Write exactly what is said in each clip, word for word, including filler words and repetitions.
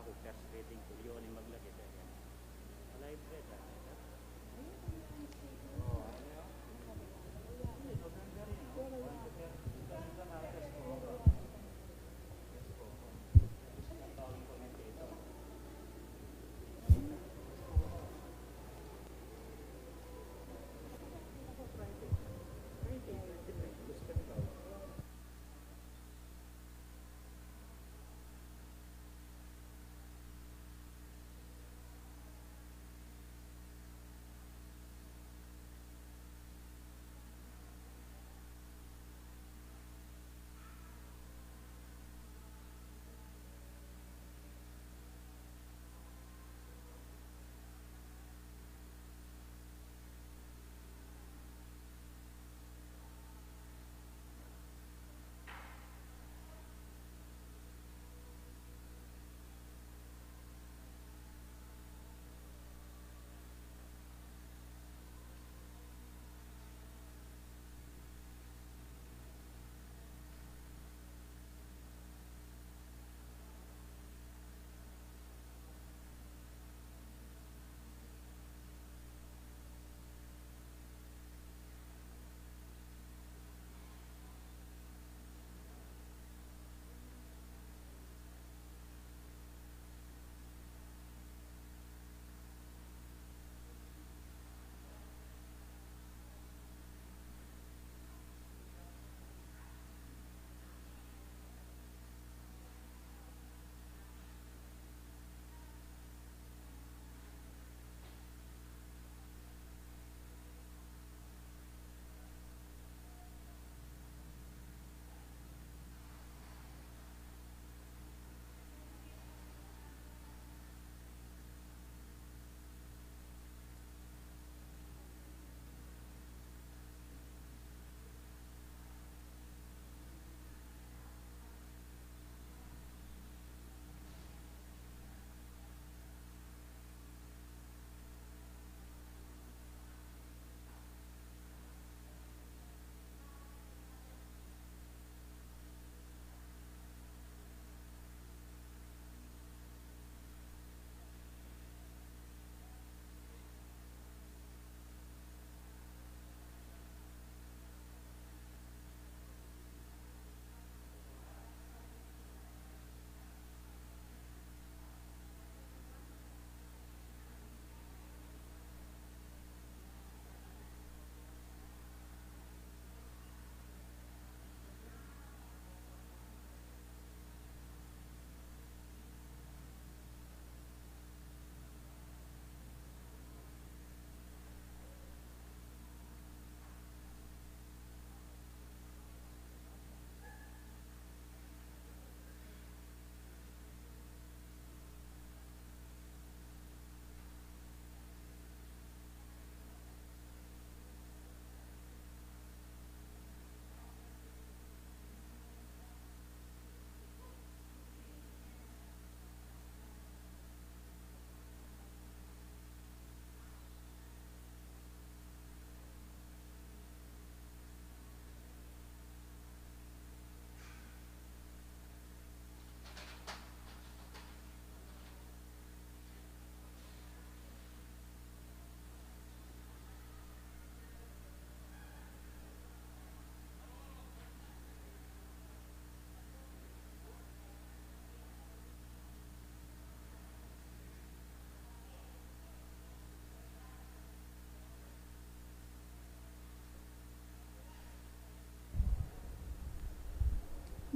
First reading, Hulyo ni maglagi, pwede. Live read, ah.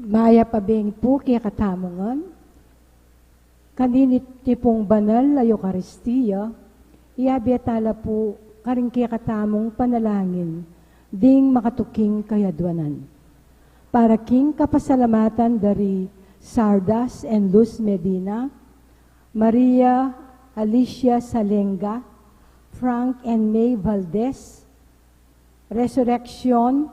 Mayap a beng pu kekatamu ngan. Kanini iti pung banal a Eukaristia, iyabe ta la pu karing kekatamung panalangin ding makatuking kayadwanan. Para king kapasalamatan da ri Sardas and Luz Medina, Maria Alicia Salenga, Frank and May Valdez, Resurrection,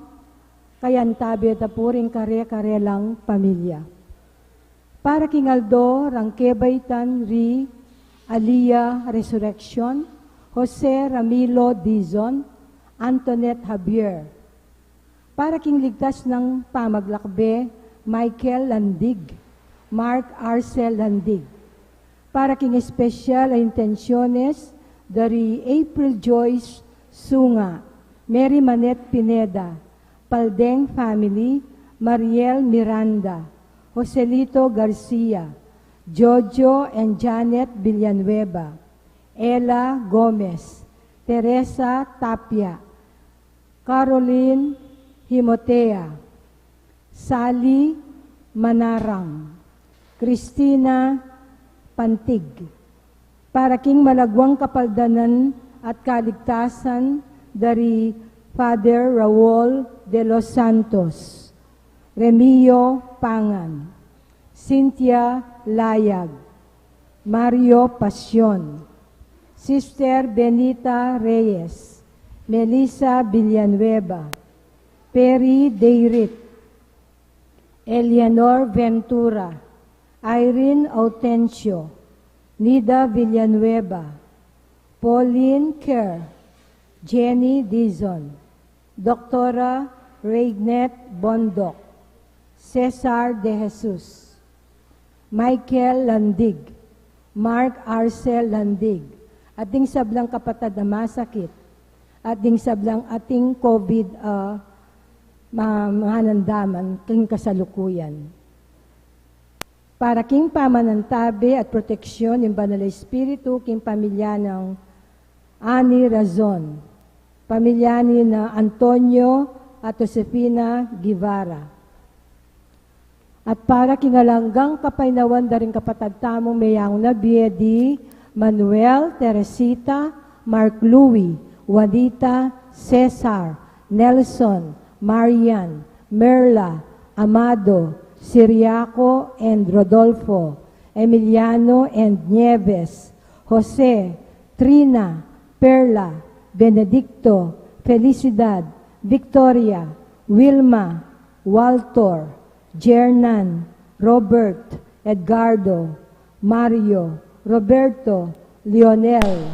kayantabe ta pu ring kare-kare lang pamilya. Para king aldo rang kebaitan ri Alia Resurrection, Jose Ramilo Dizon, Antoinette Javier. Para king ligtas nang pamaglakbe, Michael Landig, Mark Arcel Landig. Para king espesyal a intensyones da ri April Joyce Sunga, Mary Manette Pineda, Paldeng family, Mariel Miranda, Joselito Garcia, Jojo and Janet Villanueva, Ella Gomez, Teresa Tapia, Caroline Himotea, Sally Manarang, Christina Pantig, para king malagwang kapaldanan at kaligtasan da ri Father Raul de los Santos, Remio Pangan, Cynthia Layag, Mario Pasion, Sister Benita Reyes, Melissa Villanueva, Perry Dayrit, Eleanor Ventura, Irene Autencio, Nida Villanueva, Pauline Kerr, Jenny Dizon, Doktora Reignet Bondoc, Cesar De Jesus, Michael Landig, Mark Arcel Landig, at ding sablang kapatad a masakit, at ding sablang ating COVID a ma-, manandaman king kasalukuyan. Para king pamanantabe at proteksyon ning Banal a Espiritu king pamilya nang Ani Razon, pamilya nina Antonio at Josefina Guevara. At para king alang anggang kapaynawan da ring kapatad tamung meyangu na bie di Manuel, Teresita, Mark Louie, Juanita, Cesar, Nelson, Marian, Merla, Amado, Siriaco and Rodolfo, Emiliano and Nieves, Jose, Trina, Perla, Benedicto, Felicidad, Victoria, Wilma, Walter, Jernan, Robert, Edgardo, Mario, Roberto, Lionel,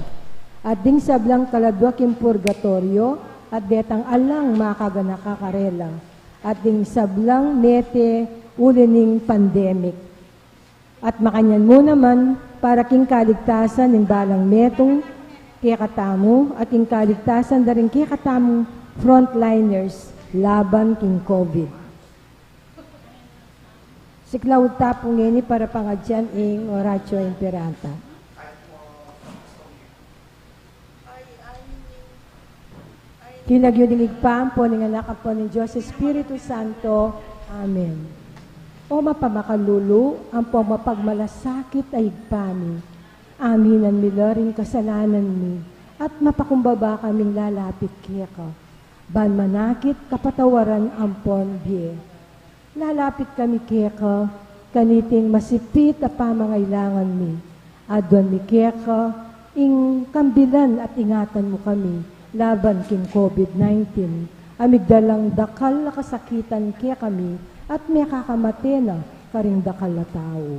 at ding sablang kaladwa king purgatoryo, at detang alang makaganaka karela, at ding sablang mete uli ning pandemic. At makanyan mu naman, para king kaligtasan ning balang metung kekatamu, at king kaligtasan da ring kekatamung frontliners laban king COVID. Siklaud ta pu ngeni para pangadyan ing Oratio Imperata. King lagyu ning Ibpa, ampo ning Anak, ampo ning Dios Espiritu Santo. Amen. O mapamakalulu, ampo mapagmalasakit a Ibpa mi, aminan mi la ring kasalanan mi, at mapakumbaba kaming lalapit keka, ban manakit kapatawaran ampon bie. Lalapit kami keka, kaniting masipit a pamangailangan mi. Aduan mi keka, ing kambilan at ingatan mu kami, laban king COVID nineteen, a migdalang dakal a kasakitan kekami, at mekakamate na karing dakal a tau.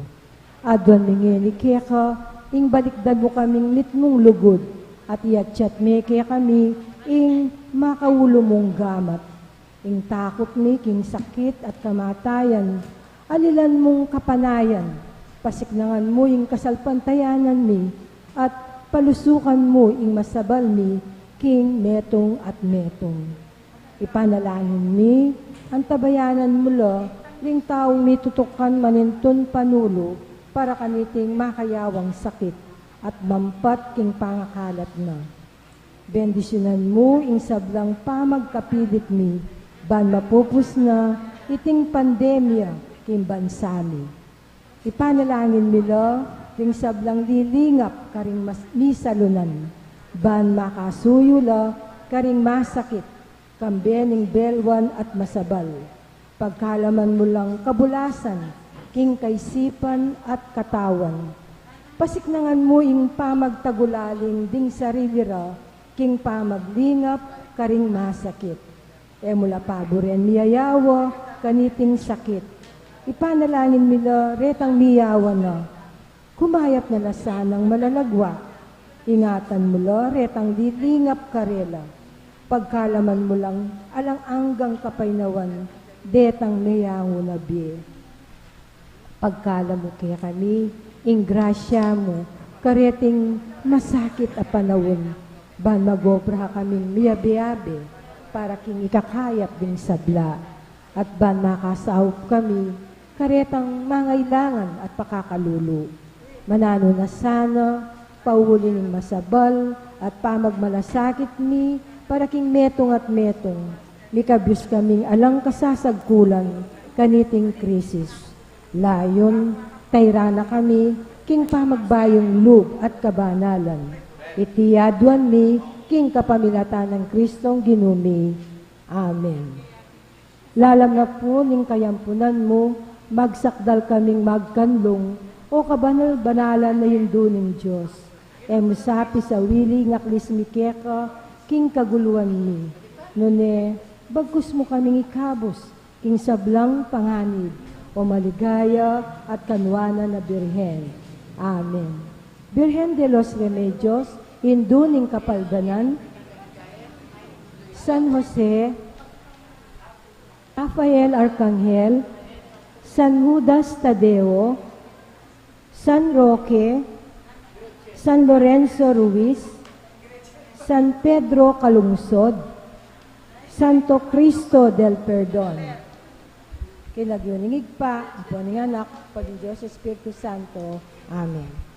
Aduan mi ngeni keka, ing balikdan mu kaming mitmung lugud, at iatyat me kekami, ing makaulu mung gamat. Ing takut mi king sakit at kamatayan, alilan mung kapanayan, pasiknangan mu ing kasalpantayanan mi, at palusukan mu ing masabal mi king metung at metung. Ipanalangin mi, antabayanan mu la ring taung mitutukan manintun panulu para kaniting makayawang sakit at mampat king pangakalat na. Bendisyunan mu ing sablang pamagkapilit mi, ban mapupus na iting pandemya king bansa mi. Ipanalangin mi la ring sablang lilingap karing mas-, misalunan, ban makasuyu la karing masakit, kambe ning belwan at masabal. Pagkalaman mu lang kabulasan king kaisipan at katawan. Pasiknangan mu ing pamagtagulaling ding sarili ra king pamaglingap karing masakit. E mu la paburen miyayawa kaniting sakit. Ipanalangin mi la retang miyawa na. Kumayap na la sanang malalagwa. Ingatan mu la retang lilingap karela. Pagkalaman mu lang alang anggang kapaynawan detang meyangu na bie. Pagkalam mu kekami, Ing grasya mu, kareting masakit a panaun, ban mag-obra kaming miyabe-abe para king ikakayap ding sabla, at ban makasaup kami karetang mangailangan at pakakalulu. Mananu na sana, pauli ning masabal at pamagmalasakit mi para king metung at metung, mikabyus kaming alang kasasagkulan kaniting krisis. Layun, tairan na kami king pamagbayung lub at kabanalan. Iti aduan mi king kapamilatan nang Kristong Ginu mi. Amen. Lalam na pu ning kayampunan mu, magsakdal kaming magkanlung, o kabanal-banalan a Indu ning Dios. E mu sa pisawili ing aklis mi keka king kaguluan mi. Nune, bagkus mu kaming ikabus king sablang panganib, o maligaya at kanuanan a Birhen. Amen. Birhen de los Remedios, Indu ning Kapaldanan, San Jose, Rafael Arcangel, San Judas Tadeo, San Roque, San Lorenzo Ruiz, San Pedro Calungsod, Santo Cristo del Perdon. King lagyu ning Ibpa, ampo ning Anak, ampo ning Dios Espiritu Santo. Amen.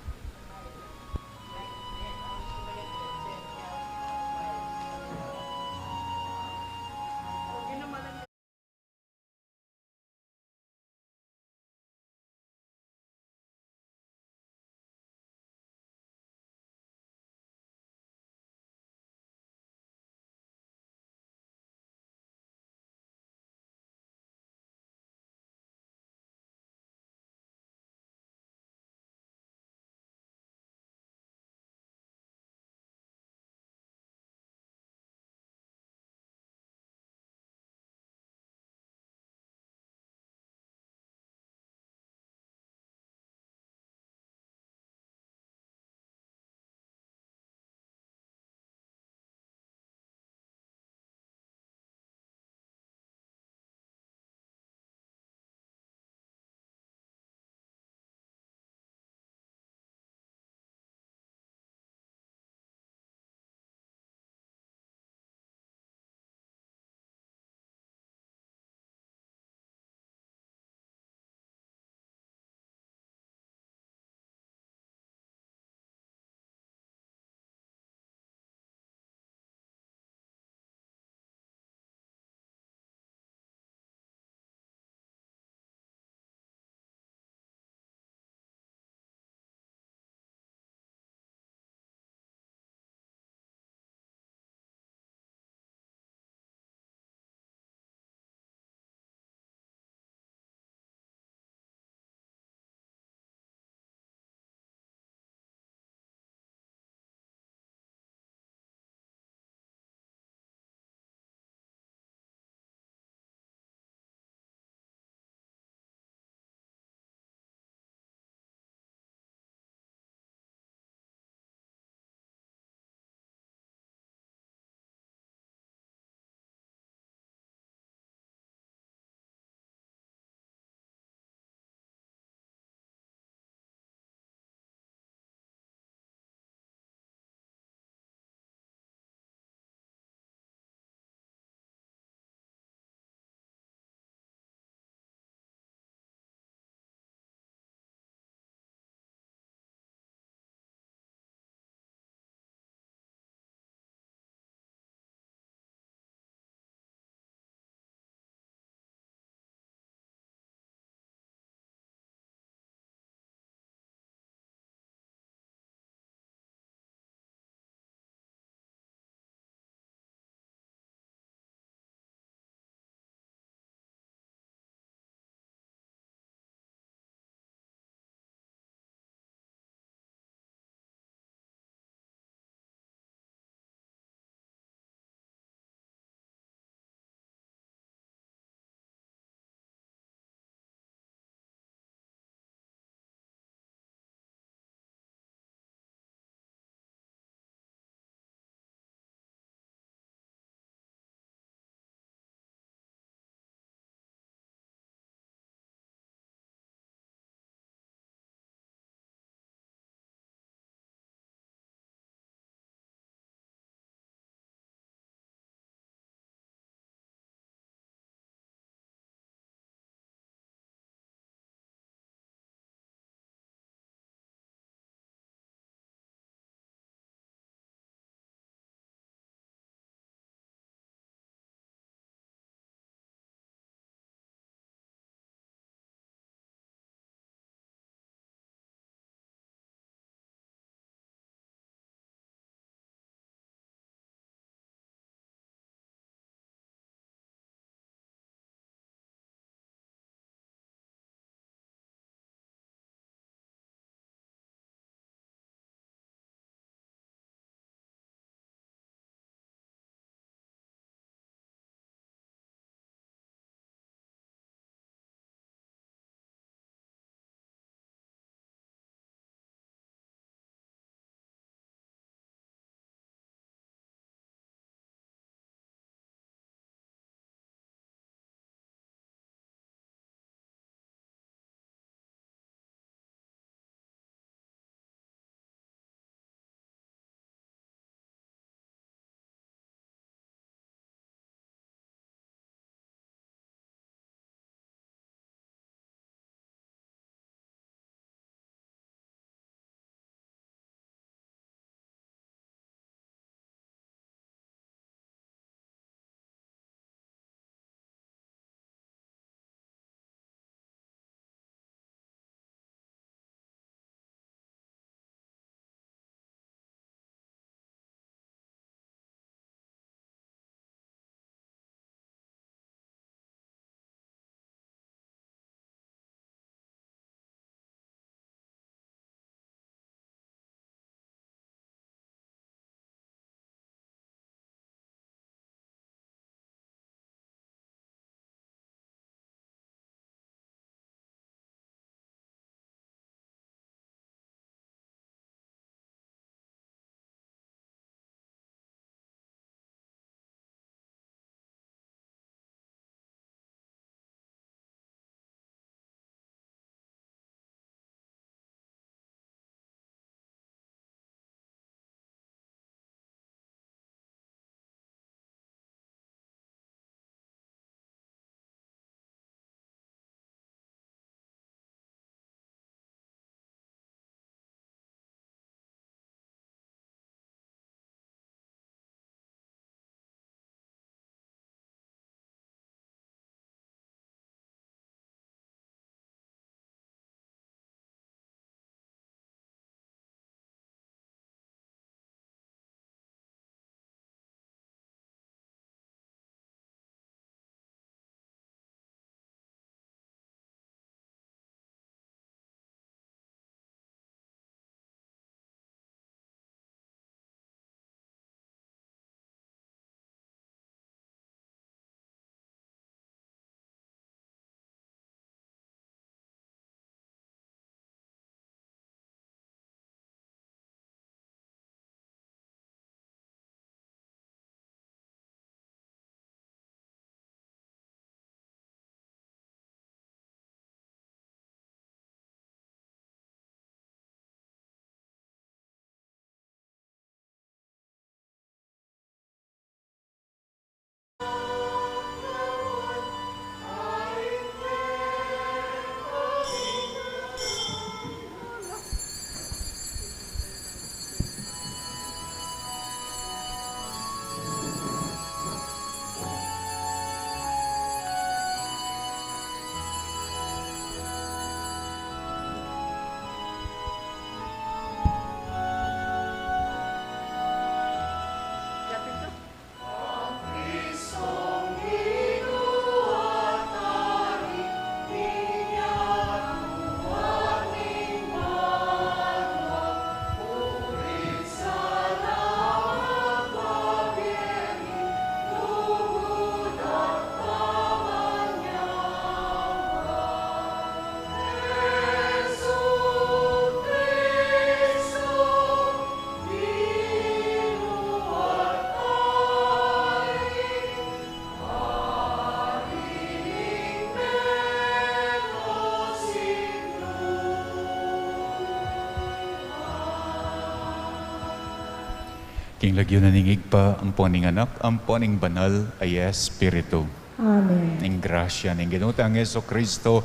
King lagyu na ning Ibpa, ampo ning Anak, ampo ning Banal a Espiritu. Amen. Ing grasya ning Ginu tang Jesucristo,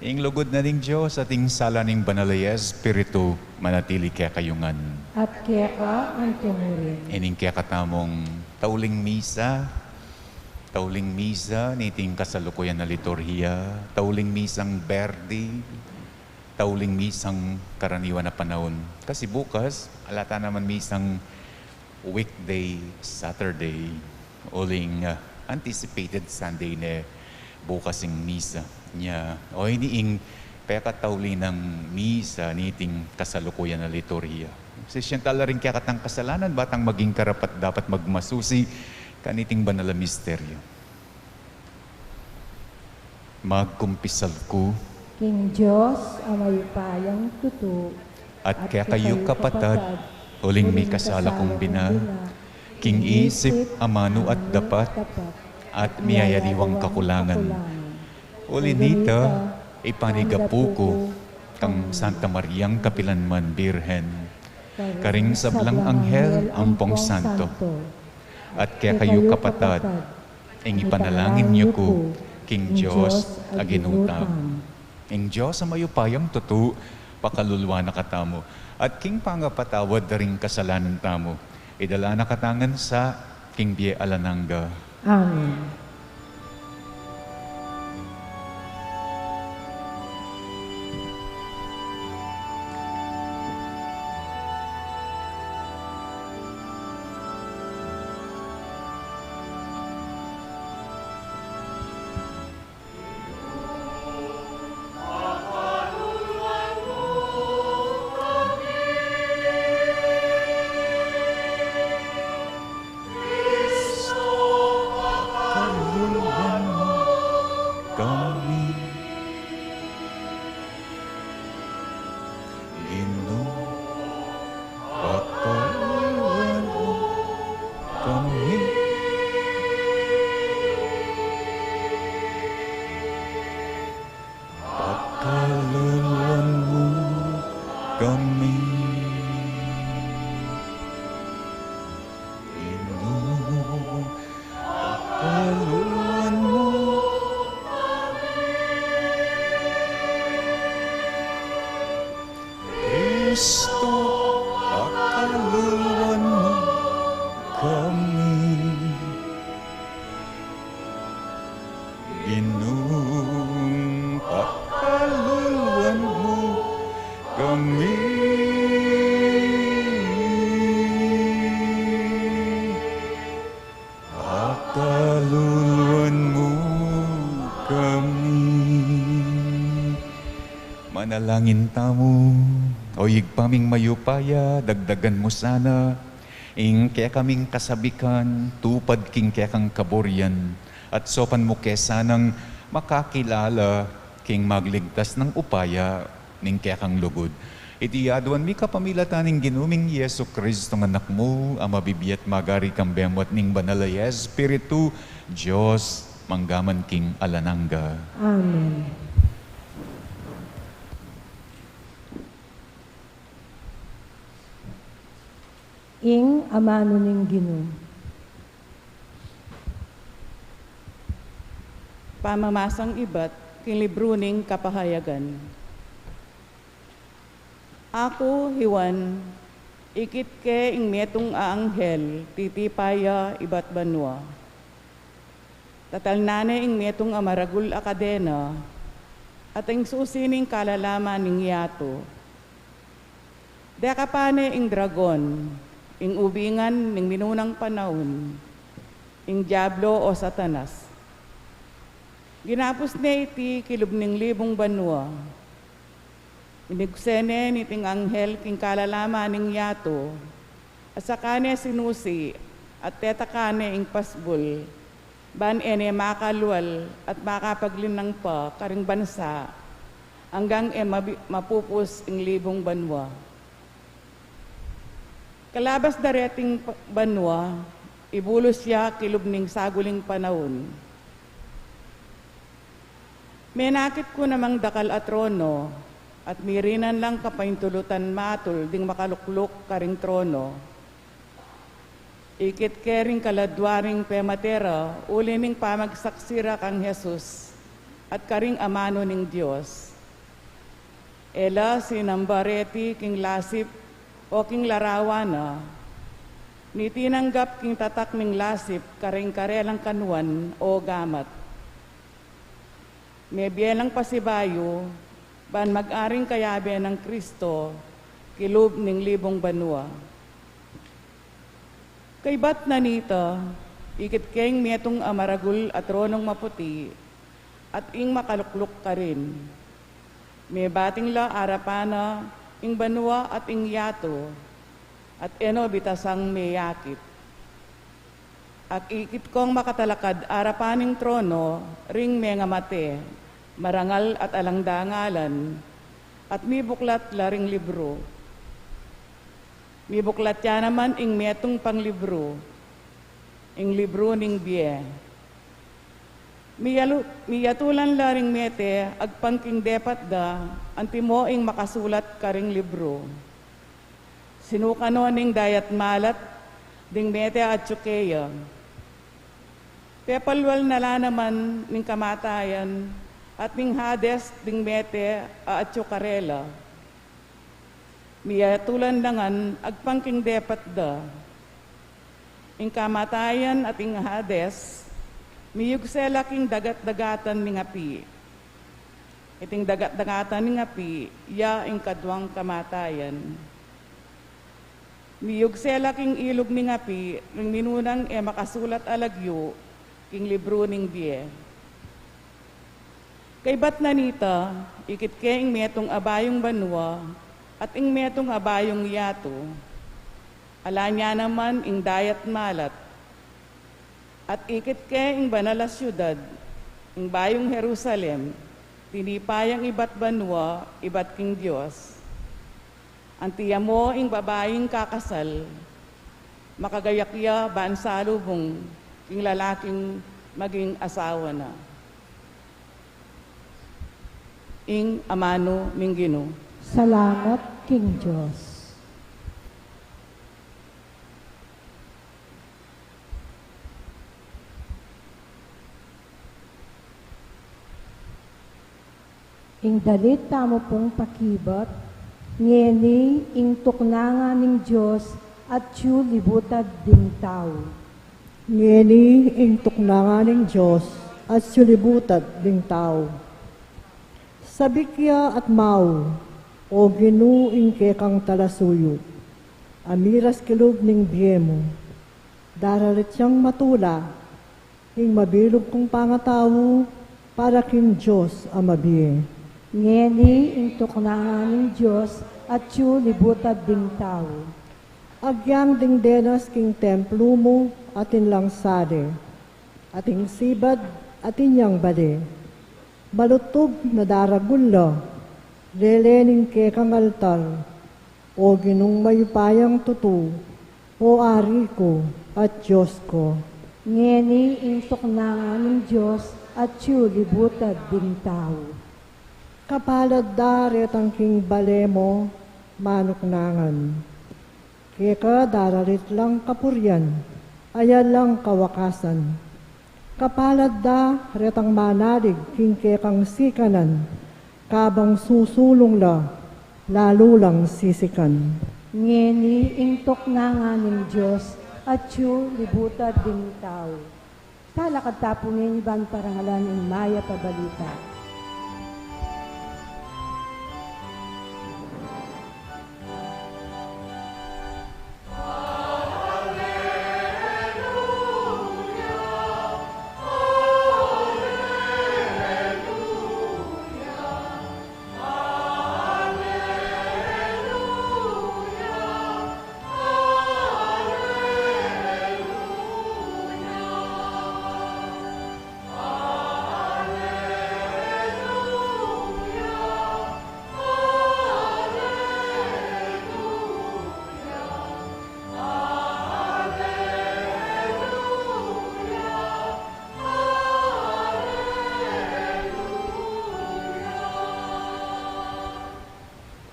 ing lugud na ning Dios, at ing sala ning Banal a Espiritu, manatili kekayu ngan. At keka antimurin. Ining kekatamung tauling misa, tauling misa niting kasalukuyan a liturhiya, tauling misang Verdi, tauling misang karaniwan a panaun. Kasi bukas, ala ta naman misang weekday Saturday, uling, ah, anticipated Sunday ne bukas ing misa. Nya, o ini ing pekatauli nang misa niting kasalukuyan a liturhiya. Sisian tala ring kekatang kasalanan, ba tang maging karapat-dapat magmasusi kaniting banal a misteryo. Magkumpisal ku king Dios a mayupayang tutu, at kekayu kapatad, uling mikasala kung bina, king isip, amanu at dapat, at miyayaliwang kakulangan. Uli nita, ipanigapu ku kang Santa Mariang kapilanman Birhen, karing sablang anghel ampong santo, at kekayu kapatad, ing ipanalangin yu ku king Dios a Ginu tamu. Ing Dios a mayupayang tutu, pakaluluan na katamu, at king pangapatawad da ring kasalanan tamu, idala na katamu ngan sa king bie alang angga. Amen. Pakaluluan mu kami. Ginu, pakaluluan mu kami. Pakaluluan mu kami. Ginu, pakaluluan mu kami. Kristo, pakaluluan mu kami. Ginung pakaluluan mu kami. Pakaluluan mu kami. Manalangin tamu. O Ibpa ming mayupaya, dagdagan mu sana ing kekaming kasabikan, tupad king kekang kaburian, at saupan mu ke sanang makakilala king magligtas nang upaya ning kekang lugud. Iti aduan mi kapamilatan ning Ginu ming Jesucristo, a Anak mu, a mabibie at magari kambe mu at ning Banal a Espiritu, Dios, mangga man king alang angga. Amen. Ing amanu ning Ginu. Pamamasang ibat king libru ning Kapahayagan. Aku, Juan, ikit ke ing metung a anghel titipa ya ibat banua. Tatalnan ne ing metung a maragul a kadena, at ing susi ning kalalaman ning yatu. Dekapan ne ing dragon, ing ubingan ning minunang panaun, ing diablo o Satanas. Ginapus ne iti kilub ning libung banua. Minugse ne niting anghel king kalalaman ning yatu, at saka ne sinusi, at tetakan ne ing pasbul, ban e ne makalual at makapaglinang pa karing bansa, anggang e mabi-, mapupus ing libung banua. Kalabas da reting pa-, banua, ibulus ya kilub ning saguling panaun. Menakit ku namang dakal a trono, at mirinan lang kapaintulutan matul ding makalukluk karing trono. Ikit ke ring kaladua ring pemate ra uli ning pamagsaksi ra kang Jesus at karing amanu ning Dios. E la sinamba reti king lasip o king larawan na, ni tinanggap king tatak ning lasip karing karelang kanuan o gamat. Mebie lang pasibayu ban mag-aring kayabe nang Kristo kilub ning libung banua. Kaybat na nita, ikit ke ing metung a maragul a tronong maputi at ing makalukluk karin. Mebating la arapan na ing banua at ing yatu, at e no bitasang meyakit. At ikit kong makatalakad arapan ning trono ring mengamate, marangal at alang dangalan, at mibuklat la ring libru. Mibuklat ya naman ing metung pang libru, ing libru ning bie. Miyalu-, miyatulan la ring mete agpang king depat da, antimo ing makasulat karing libru. Sinukan no ning dayat malat ding mete a atyu keya. Pepalwal na la naman ning kamatayan at ning Hades ding mete a atyu karela. Miyatulan la ngan agpang king depat da. Ing kamatayan at ing Hades, miyugse la king dagat-dagatan ning api. Iting dagat-dagatan ning api, ya ing kaduang kamatayan. Miyugse la king ilug ning api ring minunang e makasulat a lagyu king libru ning bie. Kaybat na nita, ikit ke ing metung a bayung banua at ing metung a bayung yatu. Ala nia naman ing dayat malat. At ikit ke ing banal a siudad, ing bayung Jerusalem, tinipayang ibat banua, ibat king Dios. Anti ya mo ing babaing kakasal, makagayak ya ban salubung king lalaking maging asawa na. Ing amanu ning Ginu. Salamat king Dios. Ing dalit tamu pung pakibat, ngeni ing tuknangan ning Dios atyu libutad ding tau. Ngeni ing tuknangan ning Dios atyu libutad ding tau. Sabik ya at mau, O Ginu, ing kekang talasuyu, a miras kilub ning bie mu. Daralit yang matula ing mabilug kung pangatau para king Dios a mabie. Ngeni ing tuknangan ning Dios atyu libutad ding tau. Agyang ding denas king templu mu atin lang sali, ating sibad atin yang bale. Malutug na daragul la lele ning kekang altar, O Ginung mayupayang tutu, O Ari ku at Dios ku. Ngeni ing tuknangan ning Dios atyu libutad ding tau. Kapalad da retang king bale mo manuknangan. Keka daralit lang kapurian, alang kawakasan. Kapalad da retang manalig king kekang sikanan, kabang susulung la, lalu lang sisikan. Ngeni ing tuknangan ning Dios atyu libutad ding tau. Talakad ta pu ngeni ban parangalan ing mayap a balita.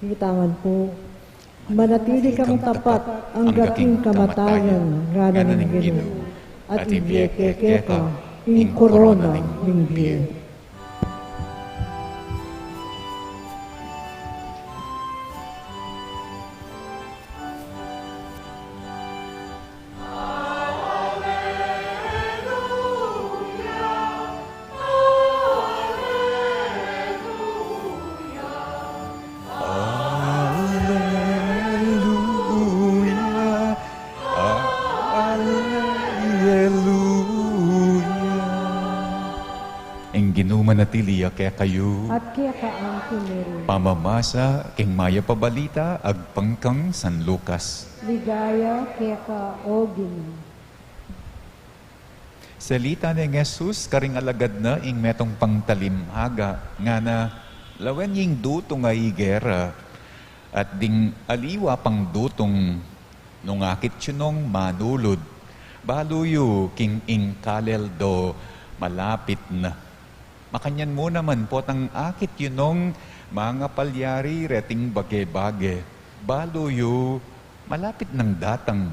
Kita ngan pu. Manatili kang tapat angga king kamatayan, ngana ning Ginu, at ibie ke keka ing korona ning bie. Aleluya. Aleluya. Ing Ginu manatili ya kekayu. At keka mu rin. Pamamasa king mayap a balita agpang kang San Lucas. Ligaya keka, O Ginu. Salita neng Jesus karing alagad na ing metung pang talimhaga, ngana, lawen ying dutung a igera, at ding aliwa pang dutung, nung akit yu nong manulud, balu yu king ing kalel do malapit na. Makanyan mu naman potang akit yu nong mangapalyari reting bage-bage, balu yu malapit nang datang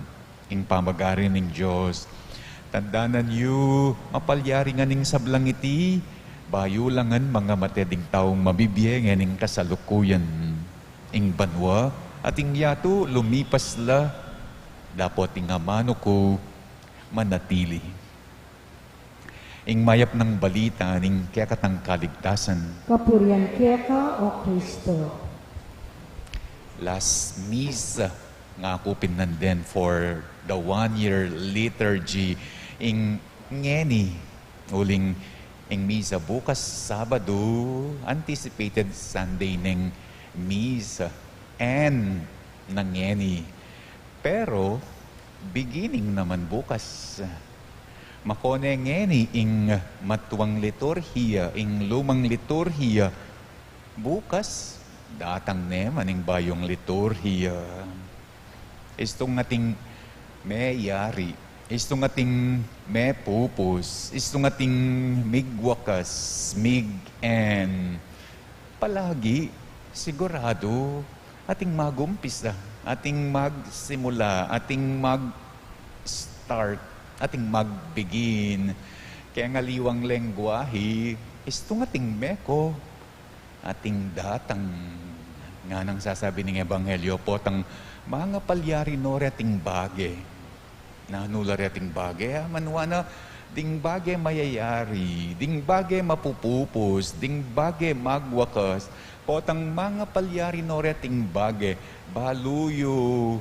ing pamagari ning Dios. Tandanan yu, mapalyari ngan ing sablang iti, bayu la ngan mangamate ding taung mabibie ngening kasalukuyan. Ing banua at ing yatu lumipas la, dapot ing amanu ku manatili. Ing mayap nang balita ning kekatang kaligtasan. Kapurian keka, O Kristo. Last Misa, nga ku pinanden for the one-year liturgy, ing ngeni, uling ing Misa bukas Sabadu, anticipated Sunday neng Misa. N na ngeni. Pero, beginning naman bukas. Makone ngeni ing matuang liturhiya, ing lumang liturhiya. Bukas, datang ne man ing bayung liturhiya. Istung ating meyari, istung ating mepupus, istung ating migwakas, mig-end. Palagi, siguradu, ating magumpisa, ating magsimula, ating mag-start, ating mag-begin. Keng aliwang lengguahe, istung ating meko, ating datang. Nganang sasabi ning Ebanghelyo, potang mangapalyari no reting bage. Nanu la reting bage? Amanwa na, ding bage mayayari, ding bage mapupupus, ding bage magwakas, potang mangapalyari no reting bage, balu yu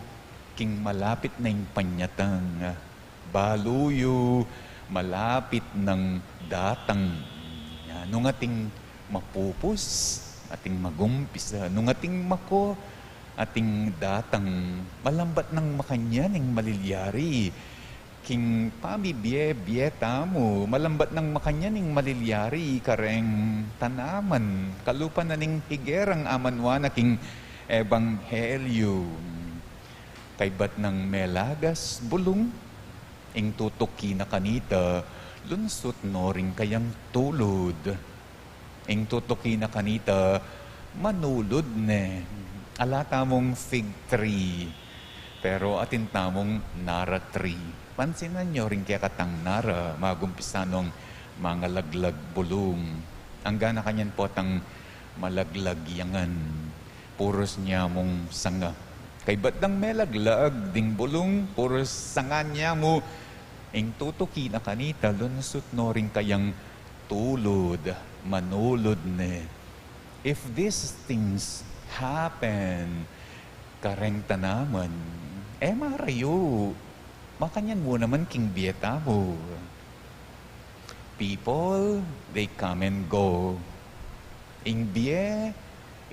king malapit na ing panyatang, balu yu malapit nang datang. Nung ating mapupus, ating magumpisa, nung ating mako, ating datang, malambat nang makanyan ing malilyari. King pamibie-bie tamu, malambat nang makanyan ing malilyari kareng tanaman, kalupa na ning higerang amanwa na king Ebanghelyo. Kaybat nang melagas bulung, ing tutuki na kanita, lunsut no ring kayang tulud. Ing tutuki na kanita, manulud ne. Ala tamung fig tree, pero atin tamung nara tree. Pansinan yu ring kekatang nara, magumpisa nong mangalaglag bulung. Angga na kanyan potang malaglag ya ngan. Purus nyamung sanga. Kaybat dang melaglag ding bulung, purus sanga nyamu. Ing tutuki na kanita, lunsut no ring kayang tulud, manulud ne. If these things happen kareng tanaman, e marayu. Makanyan mu naman king bie tamu. People, they come and go. Ing bie,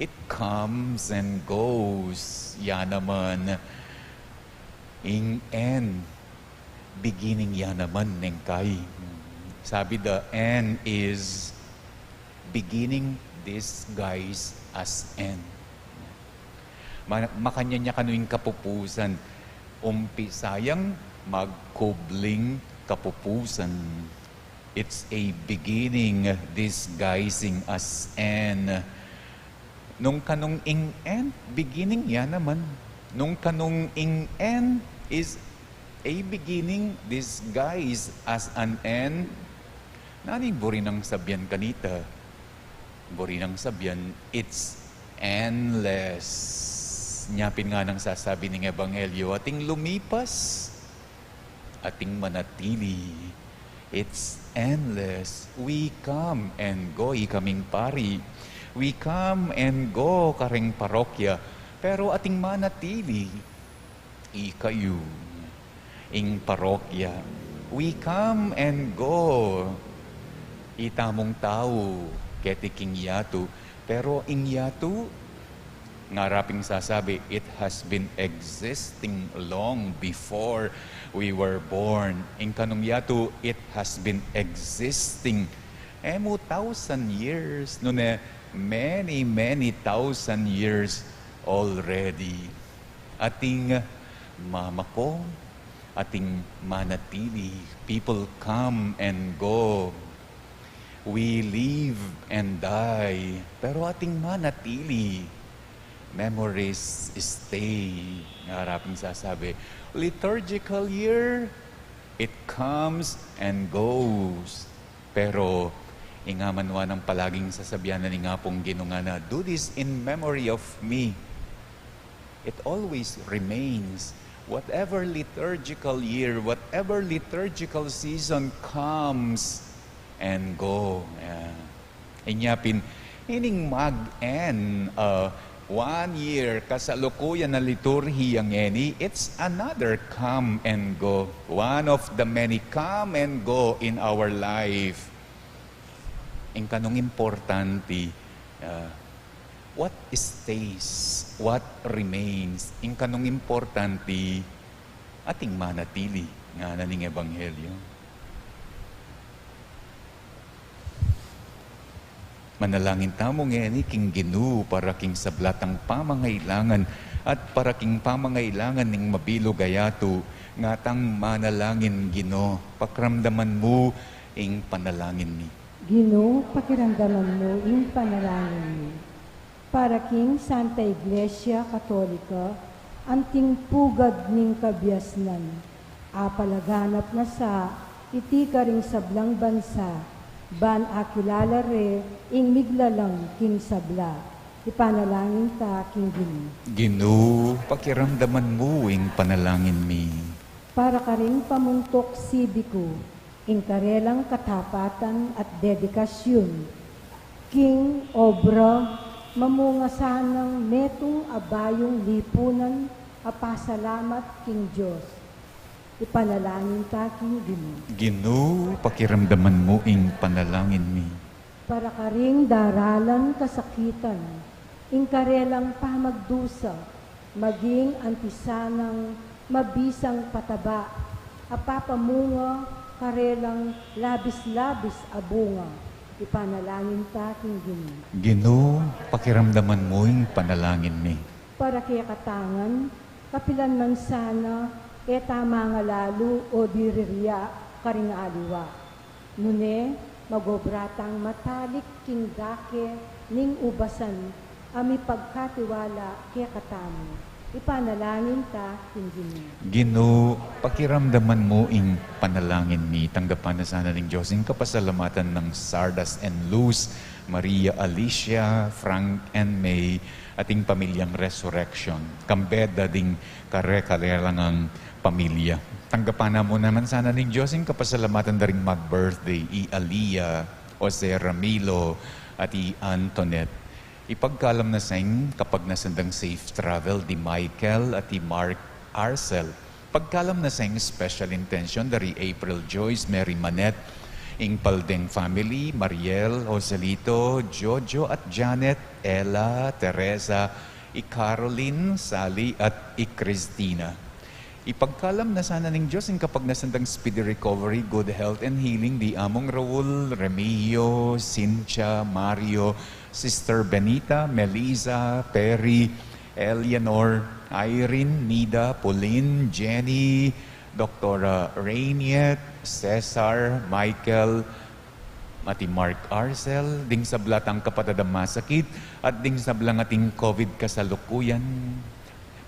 it comes and goes. Ya naman, ing end, beginning ya naman, neng kai. Sabi, the end is beginning disguised as end. Ma-, makanyan ya kanu ing kapupusan. Umpisa yang magkubling kapupusan. It's a beginning disguising as end. Nung kanung ing end, beginning ya naman. Nung kanung ing N is a beginning disguised as an N, nanu ing buri nang sabian kanita? Buri nang sabian, it's endless. Inya pin nganang sasabi ning Ebanghelyo, ating lumipas, ating manatili. It's endless. We come and go, ika ming pari. We come and go kareng parokya. Pero ating manatili, ikayu, ing parokya. We come and go. Itamung tau, keti king yatu. Pero ing yatu, ngara ping sasabi, it has been existing long before we were born. Ing kanung yatu, it has been existing. E mu thousand years, nune many, many thousand years already. Ating mamako, ating manatili. People come and go. We live and die. Pero ating manatili. Memories stay. Ngara ping sasabi, liturgical year, it comes and goes. Pero ing amanwa nang palaging sasabian na ning Apung Ginu, ngana, "Do this in memory of me." It always remains. Whatever liturgical year, whatever liturgical season comes and go. Yeah. Inya pin, ining mag-end, uh, one year, kasalukuyan a liturhiya ngeni, it's another come and go. One of the many come and go in our life. Ing kanung importante, uh, what stays, what remains, ing kanung importante, ating manatili, ngana ning Ebanghelyo. Manalangin tamu ngeni king Ginu para king sabla tang pamangailangan at para king pamangailangan ning mabilug a yatu. Ngatang manalangin, Ginu, pakiramdaman mu ing panalangin mi. Ginu, pakiramdaman mu ing panalangin mi. Para king Santa Iglesia Katolika, anting pugad ning kabiasnan, apalaganap na sa iti karing sablang bansa, ban akilala re ing miglalang king sabla. Ipanalangin ta king Ginu. Ginu, pakiramdaman mu ing panalangin mi. Para karing pamuntuk sibiku, ing karelang katapatan at dedikasyun king obra, mamunga sanang metung a bayung lipunan a pasalamat king Dios. Ipanalangin ta king Ginu. Ginu, pakiramdaman mu ing panalangin mi. Para karing daralan kasakitan, ing karelang pamagdusa, maging anti sanang mabisang pataba, a papamunga karelang labis-labis a bunga. Ipanalangin ta king Ginu. Ginu, pakiramdaman mu ing panalangin mi. Para kekatang ngan, kapilan man sana e ta mangalalu o diriria karing aliwa. Nune, magobra tang matalik king dake ning ubasan a mipagkatiwala kekatamu. Ipanalangin ta king Ginu. Ginu, pakiramdaman mu ing panalangin mi. Tanggapan na sana ning Dios ing kapasalamatan nang Sardas and Luz, Maria Alicia, Frank and May, at ing pamilyang Resurrection. Kambe da ding kare-kare lang a pamilya. Tanggapan na mu naman sana ning Dios ing kapasalamatan da ring mag-birthday, i Alia, Jose Ramilo, at i Antoinette. Ipagkalam na sa ing kapagnasan dang safe travel di Michael at di Mark Arcel. Pagkalam na sa ing special intention da ri April Joyce, Mary Manette, ing Paldeng family, Mariel, Joselito, Jojo at Janet, Ella, Teresa, i Caroline, Sally at i Christina. Ipagkalam na sana ning Dios ing kapagnasan dang speedy recovery, good health and healing di Among Raul, Remigio, Cynthia, Mario, Sister Benita, Melissa, Perry, Eleanor, Irene, Nida, Pauline, Jenny, Doktora Rainier, Cesar, Michael, at i Mark Arcel, ding sabla tang kapatad a masakit, at ding sablang ating COVID kasalukuyan.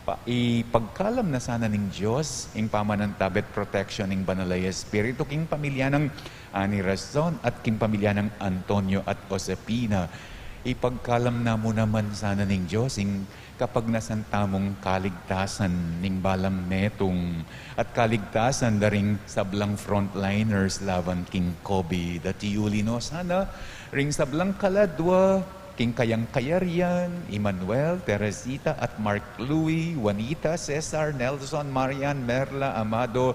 Pa, ipagkalam na sana ning Dios ing pamanantabe at protection ning Banal a Espiritu king pamilya nang Ani Rason at king pamilya nang Antonio at Josefina. Ipagkalam na mu naman sana ning Dios ing kapagnasan tamung kaligtasan ning balang metung at kaligtasan da ring sablang frontliners laban king COVID. At iyuli no sana ring sablang kaladwa king kayang kayarian, Emmanuel, Teresita at Mark Louie, Juanita, Cesar, Nelson, Marian, Merla, Amado,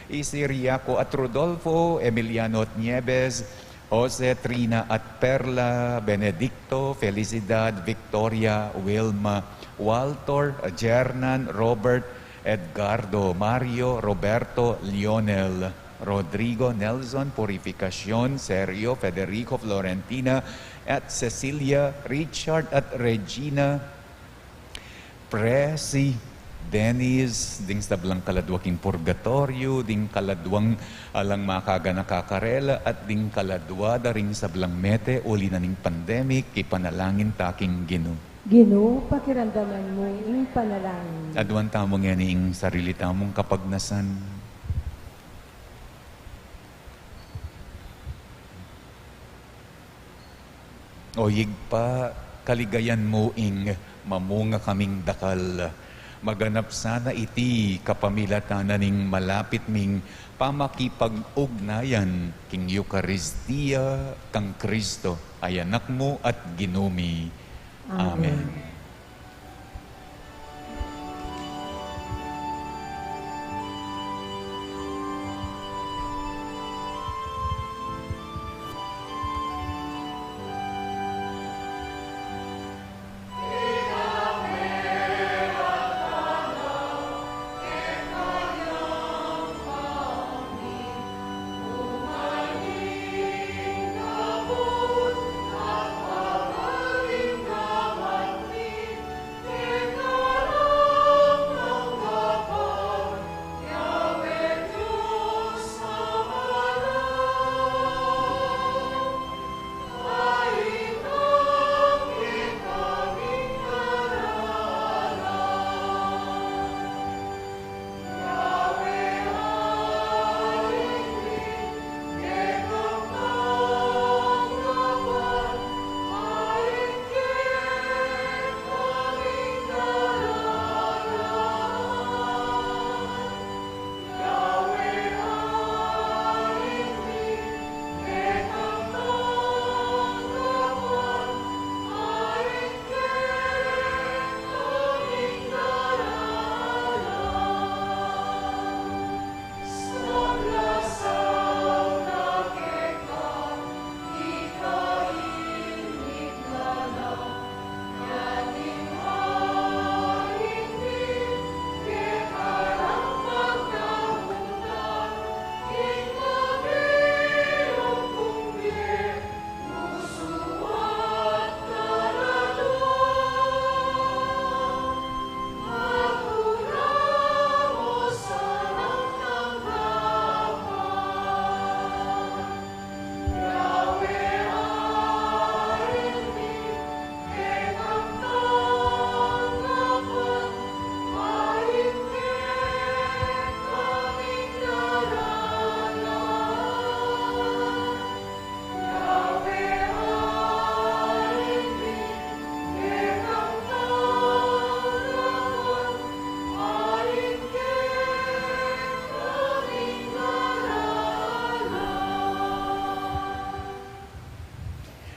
Isiriaco at Rodolfo, Emiliano at Nieves, Jose, Trina at Perla, Benedicto, Felicidad, Victoria, Wilma, Walter, Jernan, Robert, Edgardo, Mario, Roberto, Lionel, Rodrigo, Nelson, Purificacion, Sergio, Federico, Florentina, at Cecilia, Richard at Regina, Presi, Dennis, ding sablang kaladwa king purgatoryo, ding kaladwang alang makaganaka karela, at ding kaladwa da ring sablang mete uli na ning pandemic, ipanalangin ta king Ginu. Ginu, pakiramdaman mu ing panalangin. Aduan tamu ngeni ing sarili tamung kapagnasan. O Ibpa, kaligayan mu ing mamunga kaming dakal. Maganap sana iti kapamilatan na ning malapit ming pamakipag-ugnayan king Eukaristia kang Kristo, a Anak mu at Ginu mi. Amen. Amen.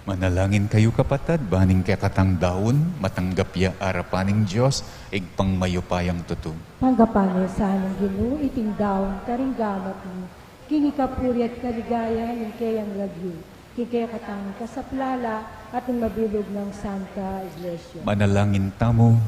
Manalangin kayu, kapatad, ban ing kekatang daun matanggap ya arapan ning Dios, Ibpang mayupayang tutu. Tanggapan na sana ning Ginu iting daun karing gamat mi, king ikapuri at kaligayan ning keyang lagyu, king kekatang kasaplalan at ning mabilug nang Santa Iglesia. Manalangin tamu.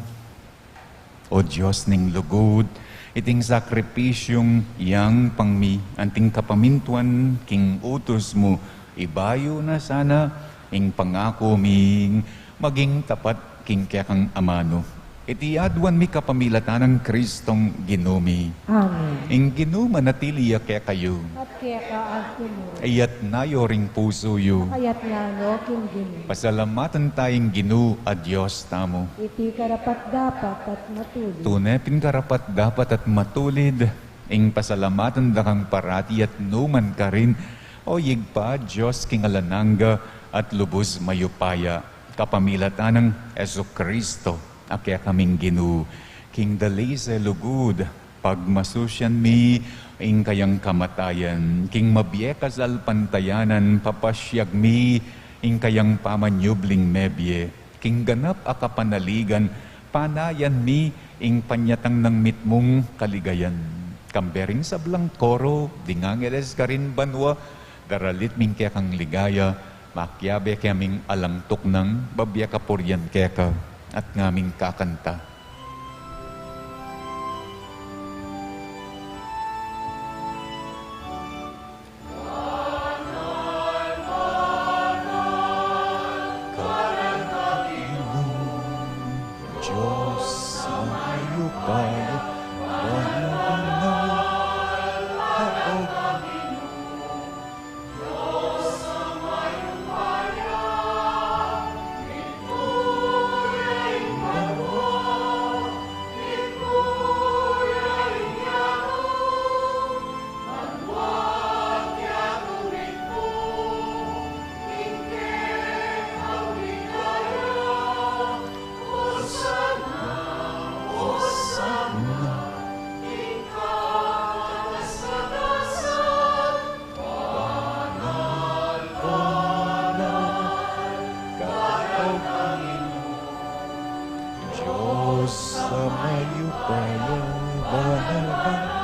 O Dios ning lugud, iting sakripisyung yang pangmi anting kapamintuan king utus mu, ibayu na sana ing pangaku ming maging tapat king kekang amanu. Iti aduan mi kapamilatan nang Kristong Ginu mi. Amen. Ing Ginu manatili ya kekayu. At keka antimu rin. Iyatas yu ring pusu yu. Iyatas mu no king Ginu. Pasalamatan taya ing Ginu a Dios tamu. Iti karapat-dapat at matulid. Tune pin karapat-dapat at matulid ing pasalamatan da kang parati at nukarin man, O Ibpa, Dios king alang angga at lubus mayupaya, kapamilatan nang Jesucristo a kekaming Ginu. King dalice lugud, pagmasusian mi ing kayang kamatayan, king mabie kasalpantayanan, papasiag mi ing kayang pamanyubling mebie, king ganap a kapanaligan, panayan mi ing panyatang nang mitmung kaligayan. Kambe ring sablang koro ding angeles karin banua, daralit mi ing kekang ligaya, makiabe kaming alang tuknang, babie kapurian keka, at ngaming kakanta. Dios a mayupaya, banal, banal.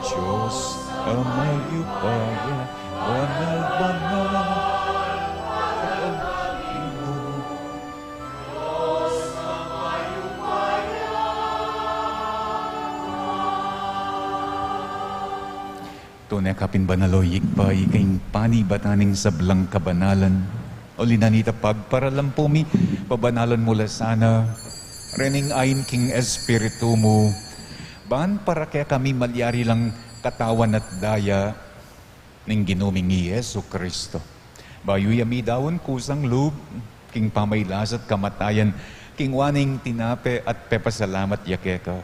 Dios a mayupaya, banal, banal. Tune ka pin banal, o Ibpa, ika ing panibatan ning sablang kabanalan. Uli na nita pagparalampu mi, pabanalan mu la sana rening ain king Espiritu mu, ban para kekami malyari lang katawan at daya ning Ginu ming i Jesucristo. Bayu ya midaun kusang lub king pamailas at kamatayan, kingwa ne ing tinape at pepasalamat ya keka.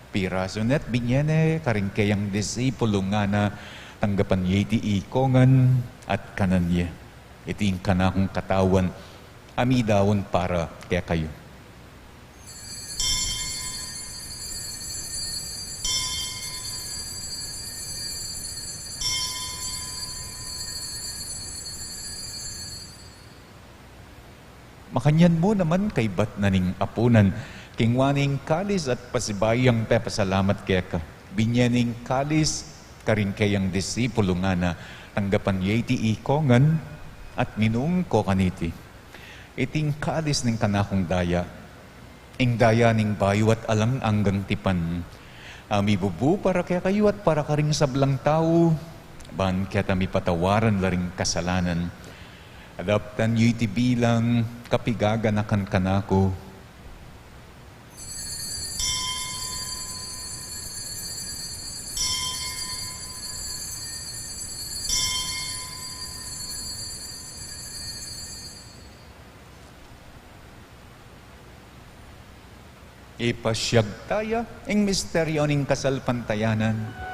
Pirasu ne at binye ne karing keyang disipulu, ngana, tanggapan ye iti ikongan at kanan ye. Iti ing kanakung katawan a midaun para kekayu. Makanyan mu naman kaybat na ning apunan, kingwa ne ing kalis at pasibayu yang pepasalamat keka. Binye ne ing kalis karing keyang disipulu, ngana, tanggapan ye iti ikongan at minum ko kaniti. Iti ing kalis ning kanakung daya, ing daya ning bayu at alang anggang tipan, a mibubu para kekayu at para karing sablang tau, ban keta mipatawaran la ring kasalanan. Adaptan yu iti bilang kapigaganakan kanaku. Ipasiag taya ing misteryu ning kasalpantayanan.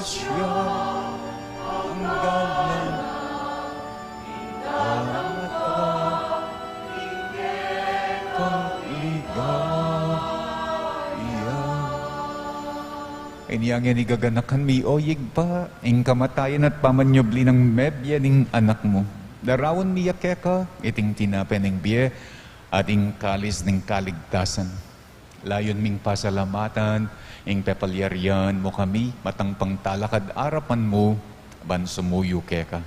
Siya ang gana, ang gana, ang ligaya. Inya ngeni gaganakan mi, o Ibpa, ing kamatayan at pamanyubli nang mebie ning Anak mu. Daraun mi ya keka iting tinape ning bie at ing kalis ning kaligtasan. Layun ming pasalamatan ing pepalyarian mu kami, matang pangtalakad arapan mu, ban sumuyu keka.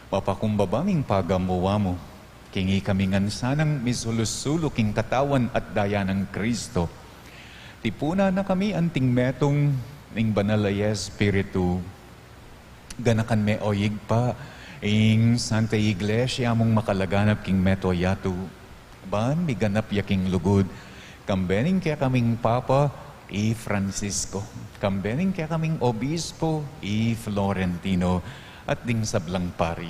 Mapakumbaba ming pagamuan mu, king ikami ngan sanang misulu-sulu king katawan at daya nang Kristo. Tipunan na kami anting metung ning Banal a Espiritu. Ganakan me, o Ibpa, ing Santa Iglesia mung makalaganap king mabilug a yatu, ban miganap ya king lugud, kambe ning kekaming Papa, i Francisco, kambe ning kekaming Obispo, i Florentino, at ding sablang pari.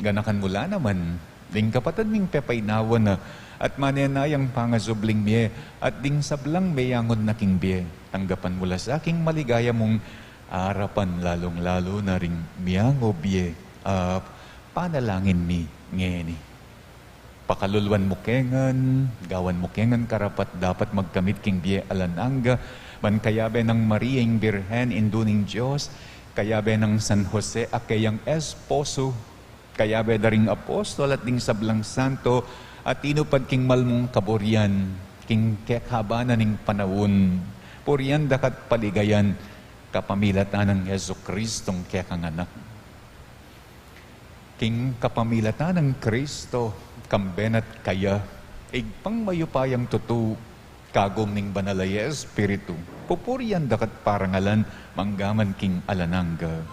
Ganakan mu la naman ding kapatad ming pepainawa na at manenayang pangasubling mie, at ding sablang meyangun na king bie. Tanggapan mu la sa king maligaya mung arapan, lalung-lalu na ring miyang o bie, a panalangin mi ngeni. Pakaluluan mu ke ngan, gawan mu ke ngan karapat-dapat magkamit king bie alang angga, ban kayabe nang Maria ing Birhen, Indu ning Dios, kayabe nang San Jose a keyang esposo, kayabe da ring apostol at ding sablang santo a tinupad king malmung kaburian king kekaban ning panaun. Purian da ka't paligayan kapamilatan nang Jesucristong kekang Anak. King kapamilatan nang Kristo, kambe na't kaya, Ibpang mayupayang tutu, kagum ning Banal a Espiritu, pupurian da ka't parangalan manggaman king alang angga.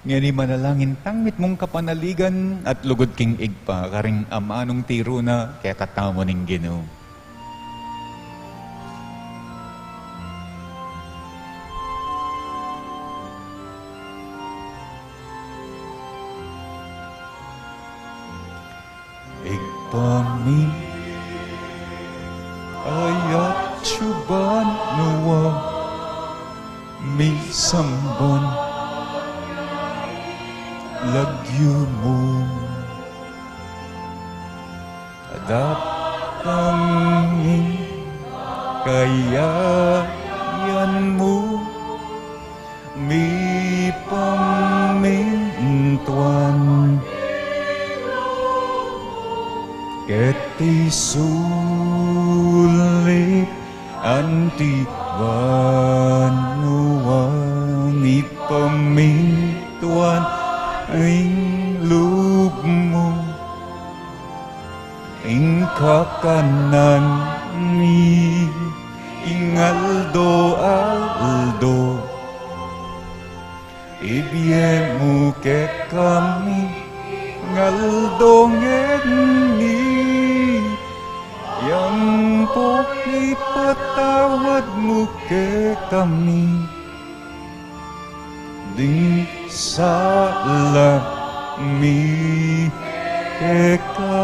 Ngeni manalangin tang mitmung kapanaligan at lugud king Ibpa, karing amanung tiru na kekatamu ning Ginu. Ibpa mi, atsu ka banua, misamban lagyu mu, datang ing kayayan mu, mipamintuan keti sulip anti banua, mipamintuan ing lub mu. Ing kakanan mi king aldo-aldo, ibie mu kekami king aldo ngeni, ampon ipatawad mu kekami ding sala mi keka,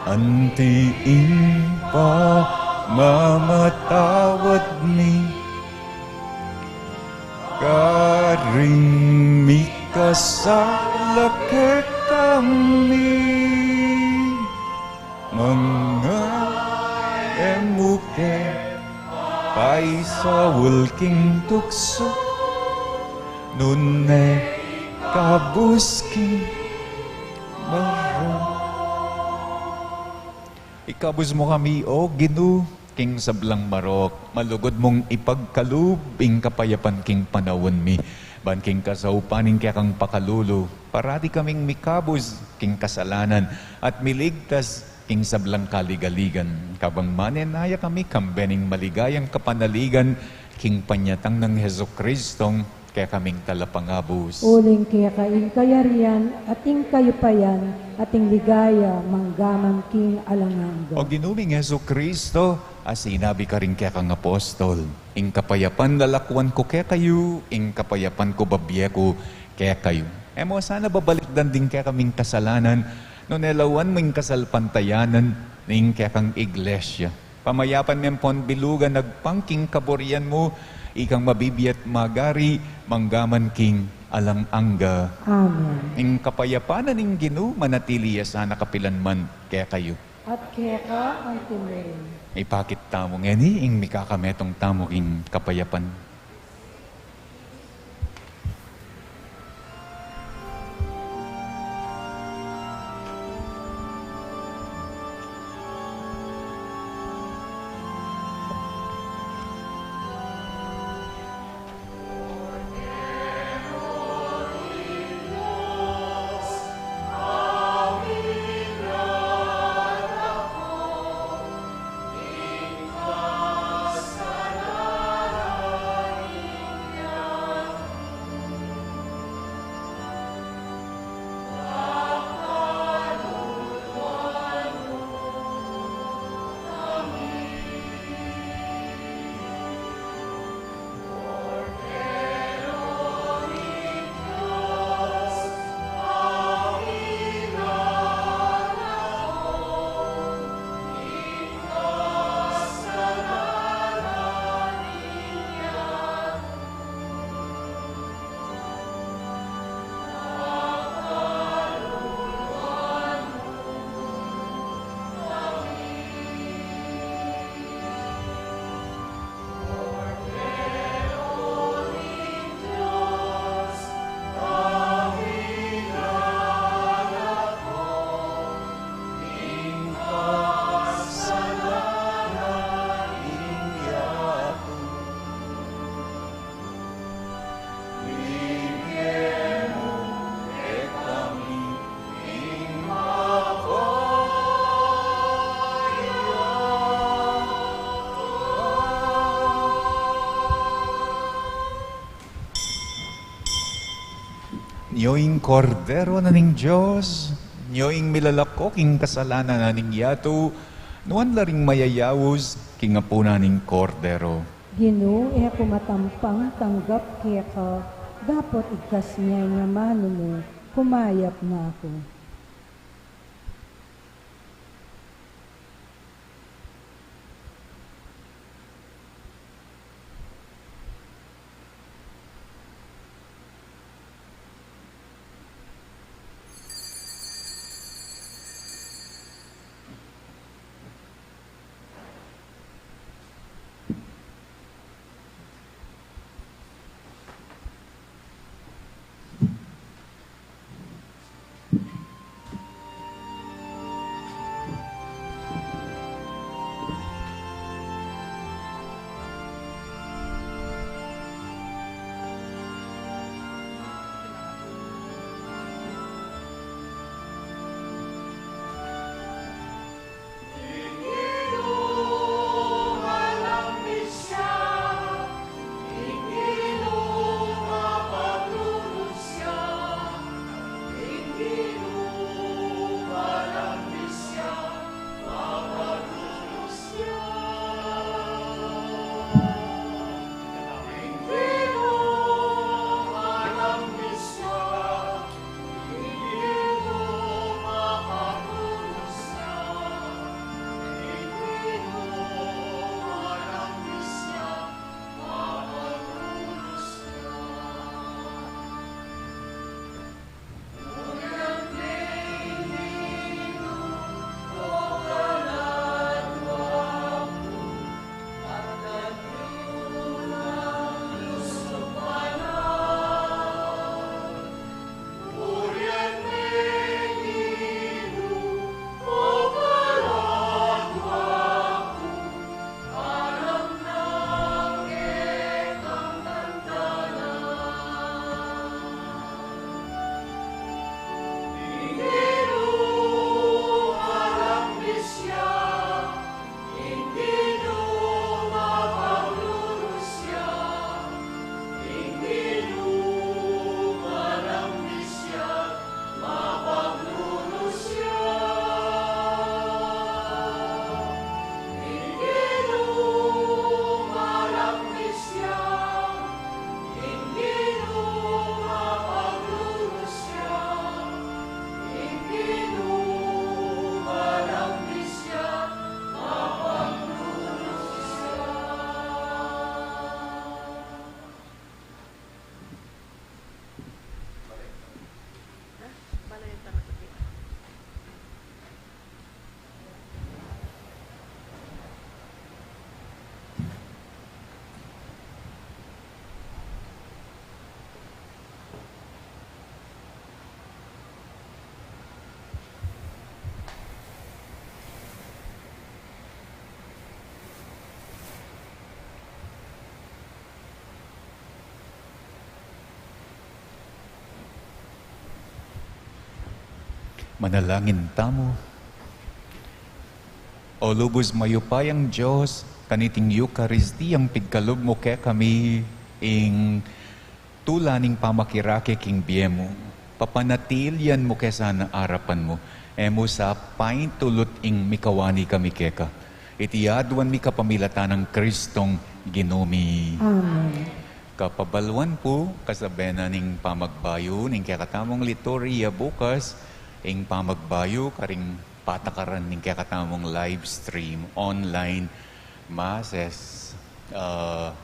anti ing pamamatawad mi karing mikasala kekami. Manga e mu ke paisaul king tuksu, nune ikabus king marok. Ikabus mu kami, O Ginu, king sablang marok, malugud mung ipagkalub ing kapayapan king panaun mi, ban king kasaupan ning kekang pakalulu, parati kaming mikabus king kasalanan at miligtas king sablang kaligaligan, kabang manenaya kami kambe ning maligayang kapanaligan King panyatang nang Jesucristong kekaming talapangabus. Uling keka ing kayarian, at ing kayupayan, at ing ligaya, manggaman king alang angga. O Ginu ming Jesucristo, a sinabi karing kekang apostol, ing kapayapan lalakwan ku kekayu, ing kapayapan ku babie ku kekayu. E mu sana babalikdan ding kekaming kasalanan, nune lawan mu ing kasalpantayanan ning kekang iglesia. Pamayapan me ampon bilugan agpang king kaburian mu, ikang mabibie at magari, manggaman king alang angga. Amen. Ing kapayapan na ning Ginu, manatili ya sana kapilan man kekayu. At keka antimurin. Ipakit tamu ngeni ing mikakametung tamu king kapayapan. Nyo ing Kordero na ning Dios, nyo ing milalako king kasalanan na ning yatu, nuan la ring mayayaus king apunan ning Kordero. Ginu, e ku matampang tanggap keka, dapot igkas mu ing amanu mu, kumayap na ku. Manalangin tamu. O lubus mayupayang Dios, kaniting Eukaristiyang pigkalub mu kekami ing tula ning pamakirake king bie mu, papanatilian mu ke sana arapan mu, e mu sa paintulut ing mikawani kami keka. Iti aduan mi kapamilatan nang Kristong Ginu mi. Amen. Kapabaluan pu, kasabe na ning pamagbayu ning kekatamung liturhiya bukas, ing pamagbayu karing patakaran ning kekatamung live stream, online masses. Ah,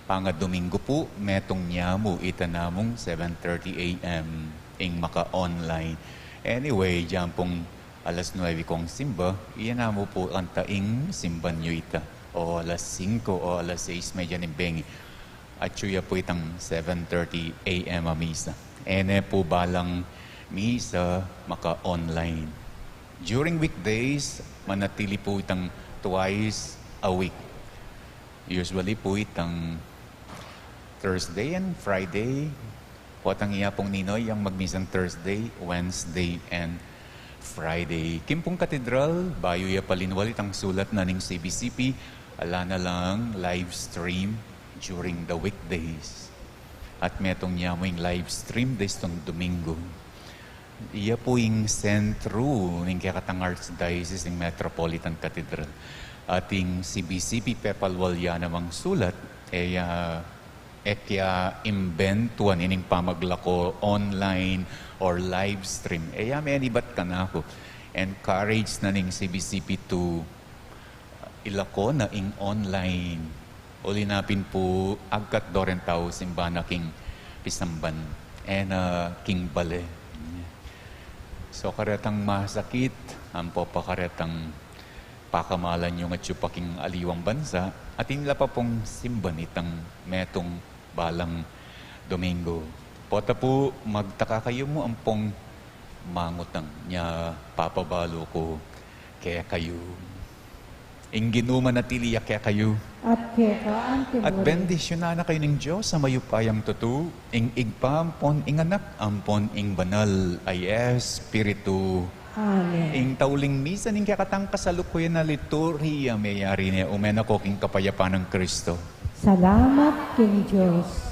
pangadomingo pu, metung ya mu ita namung seven thirty A M ing maka-online. Anyway, dian pung alas nuebe kong simba, iya na mu pu kanta ing simban yu ita. O alas singko o alas sais medya ning bengi. Atyu ya pu itang seven thirty A M a misa. E ne pu balang misa maka-online. During weekdays, manatili pu itang twice a week. Usually pu itang Thursday and Friday. Potang iya pung Ninoy yang magmisang Thursday, Wednesday, and Friday. King pung katedral, bayu ya palinwal itang sulat na ning C B C P, ala na lang live stream during the weekdays. At metung ya mu ing live stream desde Domingo. Iya pu ing sentru ning kekatang Archdiocese ning Metropolitan Cathedral. At ing C B C P pepalwal ya namang sulat, e ya, e kya imbentuan ining pamaglako online or live stream. E ya menibat kanaku. Encourage na ning C B C P to ilako na ing online. Uli na pin pu, agkat do ren tau simba na king pisamban, e na king bale. So karetang masakit, ampo pa karetang pakamalan yung atyu pa king aliwang bansa, atin la pa pung simban itang metung balang Domingo. Pota pu, magtaka kayu mu ampong mangutang, nya papabalu ku kekayu. Ing Ginu manatili ya kekayu. At keka anti mu rin. At bendisyunan na kayu ning Dios a mayupayang tutu, ing Ibpa ampon ing Anak ampon ing Banal a Espiritu. Amen. Ing tauling misa ning kekatang kasalukuyan a liturhiya meyari ne. Ume na ko king kapayapan nang Kristo. Salamat king Dios.